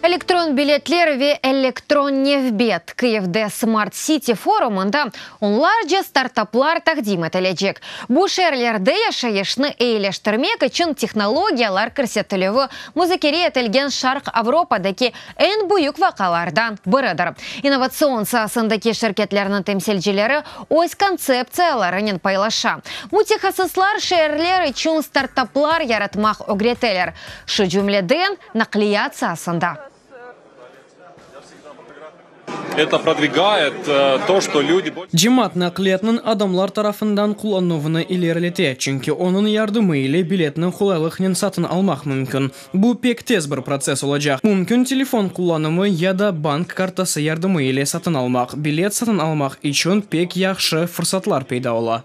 Elektron biletler ve elektron nevbet, Kıyivde Smart City forumında onlarca startaplar taqdim etilecek. Bu şeerlerde yaşayışnı eyileştirmek içün tehnologiyalar kirsetilüvi muzakere etilgen Şarq Avropadaki eñ büyük vaqialardan biridir. İnnovatsion saasındaki şirketlerniñ temsilcileri öz kontseptsiyalarınen paylaşa. Mütehassıslar şeerler içün startaplar yaratmaq ögreteler, şu cümleden naqliyat saasında. Это продвигает то, что люди. Cemaat naqliyatınıñ adamlar tarafından qullanuvını ilerilete, çünki onıñ yardımı ile biletni qolaylıqnen satın almaq mümkün. Bu pek tez bir protsess olacaq. Mümkün telefon qullanımı ya da bank kartası yardımı ile satın almaq. Bilet satın almaq içün pek yahşı fırsatlar peyda ola.